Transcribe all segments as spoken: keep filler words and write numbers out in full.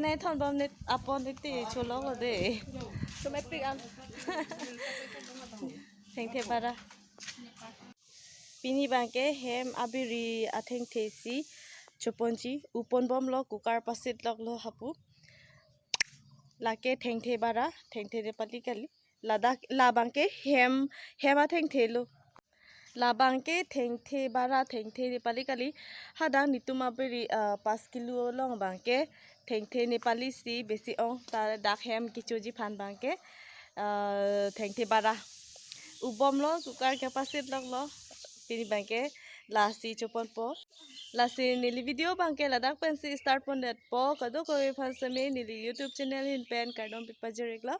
Ne thon bom ne apon ne te cholok lo de. Chometik an. Thengthe bara. Pini abangke hem abiri athengthe si choponji, upon bomlo, cooker pasit loklo hapu. Lake thengthe bara, thengthe Nepali kali. Ladak labangke hem, hem athengthe lo. Labangke thengthe bara, thengthe Nepali kali. Hadak netum abiri, ah, pas kilo along abangke thengthe Nepali si besi ong, ta dak hem kechoji aphan abangke, ah, thengthe bara. Upon bomlo, cooker kepasit loklo. Pini abangke lasi choponpo. Lasi neli video abangke ladak pensi start pondetpo, kadokave aphan seme neli YouTube channel ahin pen kardom pajir-iklo.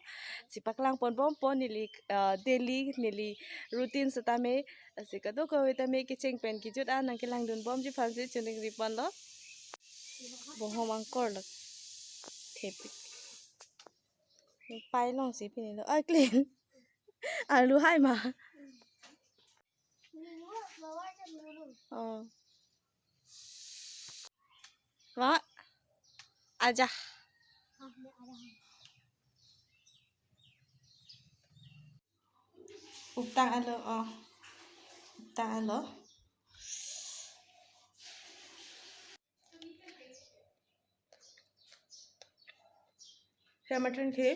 Si paklang pon bompo neli, ah, daily neli routine setame, si kadokave tame kecheng pen kejut an nangkelangdun bomji aphansi choningri ponlo. Bohom angkor lo. Thepik. Pai longsi pini lo. Ah, clean. Alu hai ma. Oh. Wa. Aja. Uptang alo, oh. Uptang alo. Hem athengthe,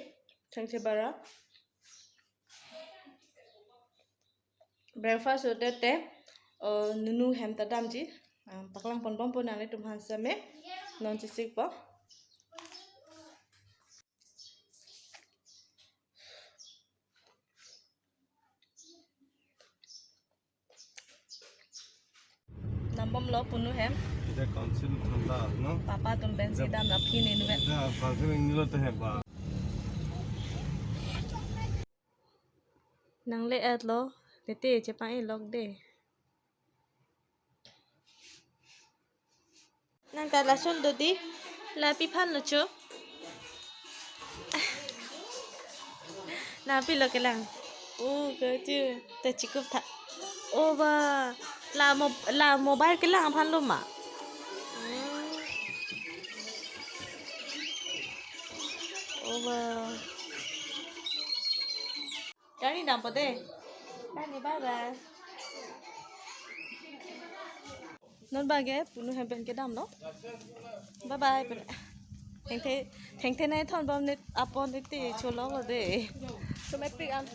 thengthe bara. Breakfast hote te, oh, nunu hem ta damji. Ah, paklang pon bompo nanglitum aphan seme. Non chesikpo. Dam bomlo punu hem. Ida council thanda, no? Papa atum pensi dam aphi nenu vet. Ida council nilo te hem ba. Nangle-etlo, nete chepang-ilok de. Nang ta lason do di, lapi aphan lo cho. Lapi lo kelang. Oh, kechu, ta chikup tha. Oh, ba, la mo-, la mobile kelang aphan lo ma. Hmm. Oh, ba. Kani dampo de. Kani, bye bye. Non abangke punu hem pen kedamlo. Bye bye. Thengthe, thengthe ne thon bom ne apon ne te cholok lo de. Chometik an.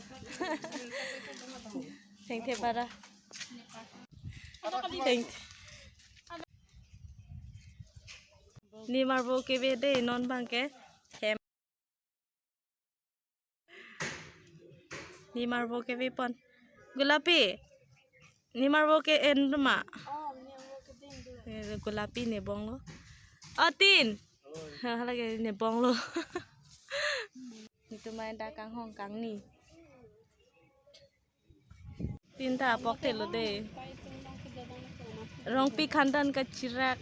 Thengthe bara. Thengthe. Nimar vo keve de non abangke. Hem. Nimar vo keve pon. Gulapi. Nimar vo ke-en ma. Oh, nimar vo ke ding ding. Eh, gulapi ne bonglo. Oh, tin. Hala ke ne bonglo. Netum mai dak kanghong kangni. Tinta apok te lo de. Rongpi khandan kachirak.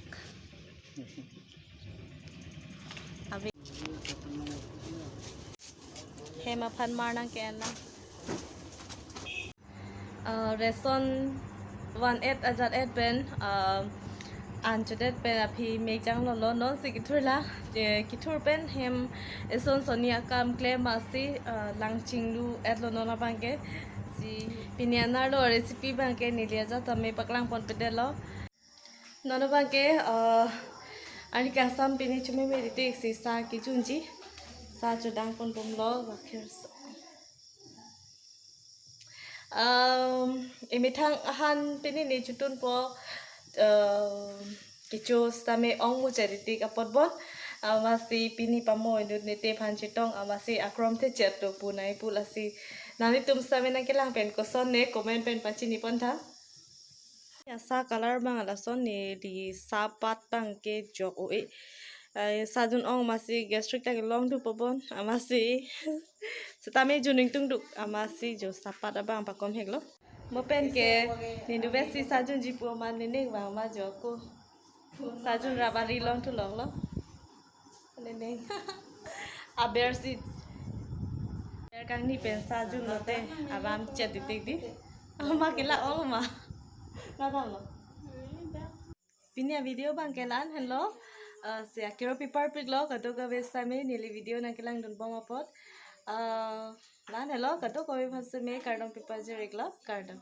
Abi. Hem aphan mar nangke-en nang. Ah, ration one eight ajat et pen, ah, an chodet pen aphi mekjang lolo, non si kethur la, eh, kethur pen hem eson sonni akam klem asi, ah, lang chinglu-etlo non abangke. Si pini anerlo recipe abangke neli ajat tame paklang ponpedetlo. Non abangke, ah, ani kasam pini chumi meri tik si sa kejunji. Sa chodang pon bomlo, gakhir sa. Um, emethang ahan pini ne chotunpo, um, kecho sitame ong muchot-ik tik apot bon, amatsi pini pamo inut nete aphan chetong, amatsi akrom the chet to pu nai pu lasi. Nanglitum sitame nangkelang pen koson ne comment pen pachini pon tha. Ya, sa color abang lason ne di sapat abangke jok o e. Ai, sajun ong amatsi gastric ta kelong thupo bon, amatsi. Sitame jun ingtung duk, amatsi jo sapat abang pakom heklo. Mo pen ke, nindu besi sajunji pu amat nening abang ma jok ko. Sajun rap ari long thu loklo. Nening. Aber si. Aber kangni pen sajun lote aram chet-ik tik di. Ama ke la-ong ma. Nang damlo. Pini avideo abangke la-an henlo. Ah, si akiro pipar piklo, kadokave sitame neli video nangkelangdun bom apot. Ah, la-an helo, kadokave aphan sitame kardom pipajir iklo, kardom.